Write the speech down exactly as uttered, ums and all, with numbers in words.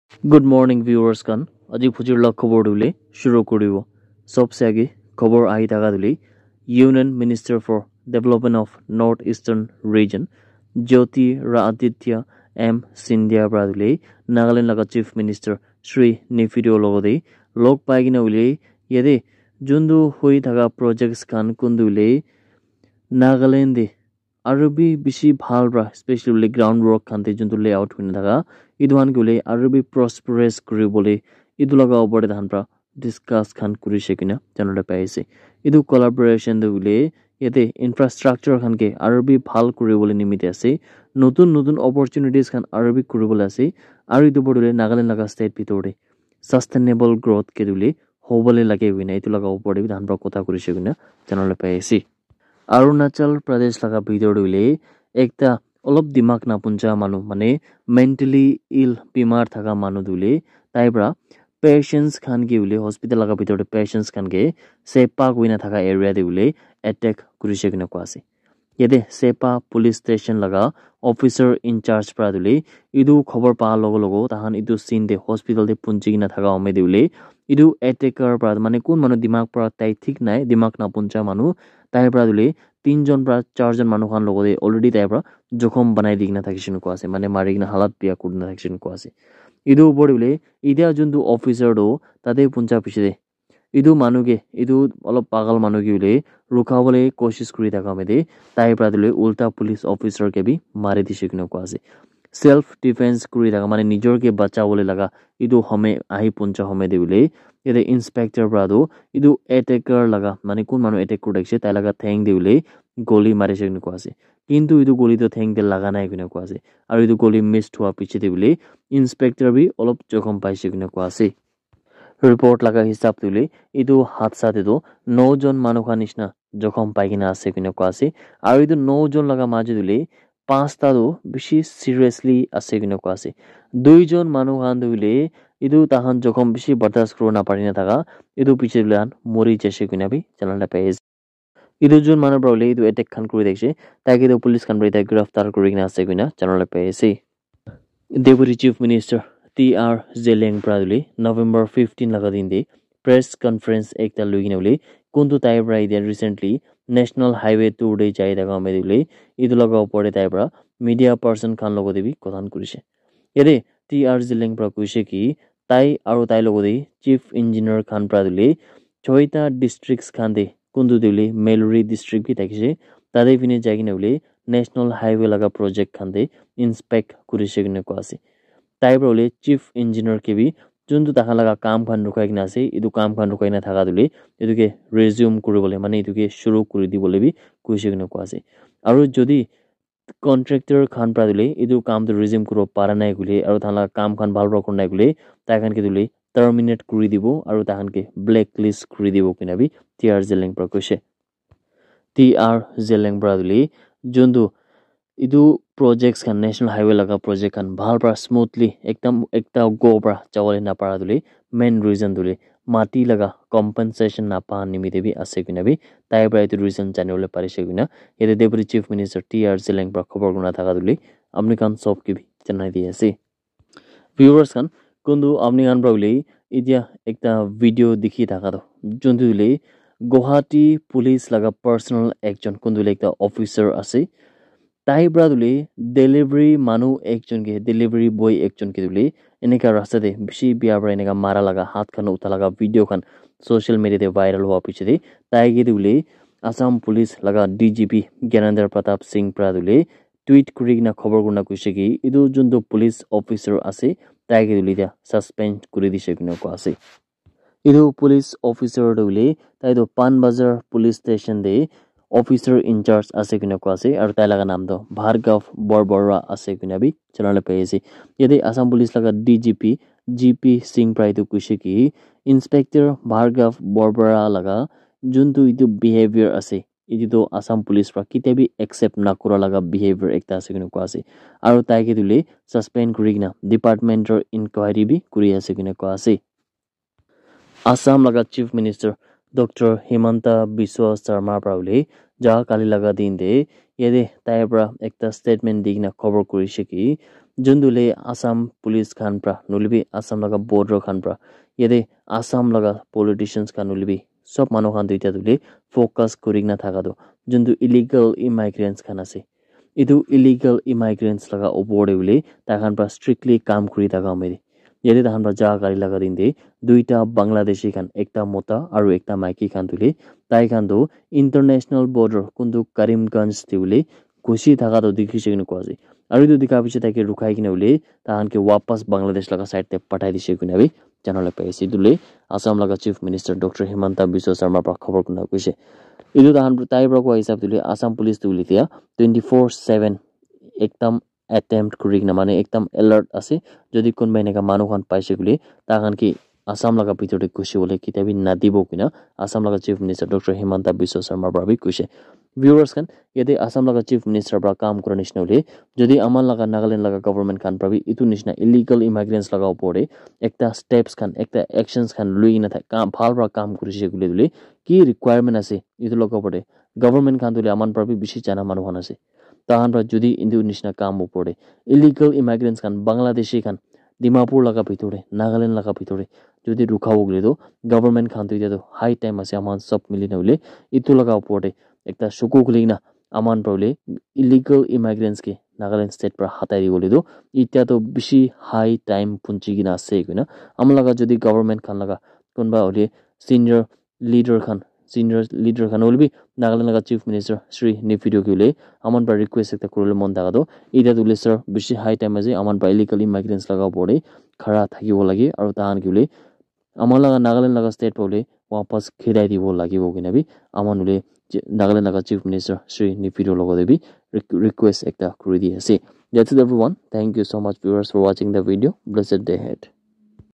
Good morning, viewers khan. Aji phujir la khobor tu le shuru kuribo. Sobse age khobor ahi thaka tu le Union Minister for Development of North Eastern Region Jyotiraditya M Scindia pra tu le Nagaland laga Chief Minister Shri Neiphiu Rio logote log pai kena hoile yate juntu hoi thaka projects khan kuntu hoile Nagaland te aru bi bishi bhal pra, especially hoile ground work khan te juntu layout hoina thaka, etu khan ke hoile aru bi prosperous kuri bole etu laga upor te tahan pra discuss khan kuri se koina jana le pai ase. Etu collaboration te hoile yate infrastructure khan ke aru bi bhal kuri bole nimite ase, notun notun opportunities khan aru bi kuri bole ase, aru etu upor te hoile Nagaland laga state bitor te sustainable growth ke tu hoile hobole lage hoina etu laga upor te bi tahan pra kotha kuri se koina jana le pai ase. Arunachal Pradesh laga bitor te hoile ekta olop dimag napunja manu, mane mentally ill, bimar thaka manu tu hoile tai pra patients khan ke hoile hospital laga bitor te patients khan ke sepa koina thaka area te hoile attack kuri se koina koa ase. Yate sepa police station laga officer in charge pra tu hoile etu khobor pa logo logo tahan etu scene te hospital te punchi kena thaka home te hoile etu attacker pra mane kun manu dimag pra tai thik nai, dimag napunja manu, tai pra tu hoile tinjon pra charjon manu khan logote already tai pra jokhom banai di kena thakishe koina koa ase, mane mari kena halat biya kuri kena thakishe koina koa ase. Etu upor te hoile etia juntu officer tu tate punja piche te etu manu ke, etu olop pagal manu ke hoile rukha bole koshish kuri thaka home te tai pra tu hoile ulta police officer ke bi mari dishe koina koa ase. Self defense kuri thaka mane nijor ke bacha bole laga etu home ahi punja home te hoile yate inspector pra tu etu attacker laga mane kun manu attack kuri thakishe tai laga theng te hoile goli mari se koina koa ase. Kintu etu goli tu theng te laga nai koina koa ase. Aru etu goli miss thua piche te hoile inspector bi olop jokhom paise koina koa ase. Report laga hisab te hoile etu hadsa te tu no jon manu khan nishina jokhom pai kena ase koina koa ase. Aru etu no jon laga majo te hoile panchta tu bishi seriously ase koina koa ase. Duijon manu khan tu hoile etu tahan jokhom bishi bardas kuri na pari na thaka etu piche te hoile tahan mori jaise koina bi jana le pai ase. Etu jun manu pra hoile etu attack khan kuri thakishe, tai ke tu police khan pra eta giraftar kuri kena ase koina jana le pai ase. Deputy Chief Minister T R Zeliang pra hoile November fifteen laga din te press conference ekta lui kena hoile kuntu tai pra etia recently National Highway tour te jai thaka home te hoile etu laga upor te tai pra media person khan logote bi kothan kurishe. Yate T R Zeliang pra koishe ki tai aru tai logote chief engineer khan pra hoile choita districts khan te kuntu te hoile Meluri district bi thakishe, tate phine jai kena hoile national highway laga project khan te inspect kurishe koina koa ase. Tai pra hoile chief engineer ke bi juntu tahan laga kam khan rukhai kena ase, etu kam khan rukhai kena thaka tu hoile etu ke resume kuri bole mane etu ke shuru kuri di bole bi koishe koina koa ase. Aru jodi contractor khan pra tu hoile etu kam tu resume kuribo para nai koile aru tahan laga kam khan bhal pra kura nai koile tai khan ke tu hoile terminate kuri dibo aru tai khan ke blacklist kuri dibo koina bi T R Zeliang pra koishe. T R Zeliang pra tu hoile juntu etu projects khan national highway laga project khan bhal pra smoothly ekdam ekta go pra jabo le na para tu hoile main reason tu hoile mati laga compensation na pa nimite bi ase koina bi tai pra etu reason jani bole parishe koina yate Deputy Chief Minister T R Zeliang pra khobor kurina thaka tu hoile apni khan sob ke bi janai di ase. Viewers khan, kuntu apni khan pra hoile etia ekta video dikhi thaka tu juntu hoile Guwahati police laga personal ekjon kuntu hoile ekta officer ase. Tai pra tu hoile delivery manu ekjon ke, delivery boy ekjon ke tu hoile eneka rasta te bishi bia pra eneka mara laga, hath khan utha laga video khan social media te viral hua piche te tai ke tu hoile Assam police laga D G P Gyanendra Pratap Singh pra tu hoile tweet kuri kena khobor kurina koishe ki etu juntu police officer ase tai ke tu hoile etia suspend kuri dishe koina koa ase. Etu police officer tu hoile tai tu Pan Bazar police station te officer in charge ase koina koa ase aru tai laga naam tu Bhargav Borbora ase koina bi jana le pai ase. Yate Assam police laga D G P G P Singh pra etu koishe ki Inspector Bhargav Borbora laga juntu etu behavior ase etu tu Assam police pra ketia bi accept nakura laga behavior ekta ase koina koa ase aru tai ke tu hoile suspend kuri kena departmental inquiry bi kuri ase koina koa ase. Assam laga Chief Minister Doctor Himanta Biswa Sarma pra hoile ja kali laga din te yate tai pra ekta statement di kena khobor kurishe ki juntu le Assam police khan pra, nule bi Assam laga border khan pra, yate Assam laga politicians khan nule bi sob manu khan tu itya tu le focus kuri kena thaka tu, juntu illegal immigrants khan ase. Etu illegal immigrants laga opor te hoile tai khan pra strictly kam kuri thaka moi de. Yate tai khan pra ja gari laga din te duita Bangladeshi khan, ekta mota aru ekta maiki khan tu hoile tai khan tu international border kuntu Karimganj te hoile ghusi thaka tu dikhi se koina koa ase. Aru etu dikha piche tai ke rukhai kena hoile tai khan ke wapas Bangladesh laga side te pathai dise koina bi jana laga pai ase. Etu le Assam laga Chief Minister Doctor Himanta Biswa Sarma pra khobor kurina koise. Etu tai khan, tai pra koa hisab te hoile Assam police tu hoile tia twenty four seven ekdam attempt kuri kena mane ekdam alert ase. Jodi kunba eneka manu khan paise koile tai khan ke Assam laga bhitor te ghusi bole kitia bi nadibo koina Assam laga Chief Minister Doctor Himanta Biswa Sarma pra bi koise. Viewers khan, yate Assam laga Chief Minister pra kam kura nishina hoile, jodi aman laga Nagaland laga government khan pra bi etu nishina illegal immigrants laga opor te ekta steps khan, ekta actions khan lui kena thak, kam, bhal pra kam kuri se koile hoile, ki requirement ase etu laga opor te government khan tu hoile aman pra bi bishi jana manu khan ase. Tai khan pra jodi etu nishina kam opor te illegal immigrants khan, Bangladeshi khan Dimapur laga bhitor te, Nagaland laga bhitor te jodi rukha bo koile tu government khan tu itya tu high time ase, aman sob mili na hoile etu laga opor te ekta suku khuli kena aman pra hoile illegal immigrants ke Nagaland state pra hatai di bole tu itya tu bishi high time punchi kena ase koina aman laga jodi government khan laga kunba hoile senior leader khan, senior leader khan hoile bi Nagaland laga Chief Minister Shri Neiphiu Rio ke hoile aman pra request ekta kuribole mon thaka tu, itya tu hoile sir bishi high time ase, aman pra illegal immigrants laga opor te khara thakibo lage aru tai khan ke hoile aman laga Nagaland laga state pra hoile wapas khirai dibo lagibo koina bi aman hoile Chi-, Nagaland laga Chief Minister Shri Neiphiu Rio logot te bi re-, request ekta kuri di ase. That's it everyone. Thank you so much viewers for watching the video. Blessed day ahead.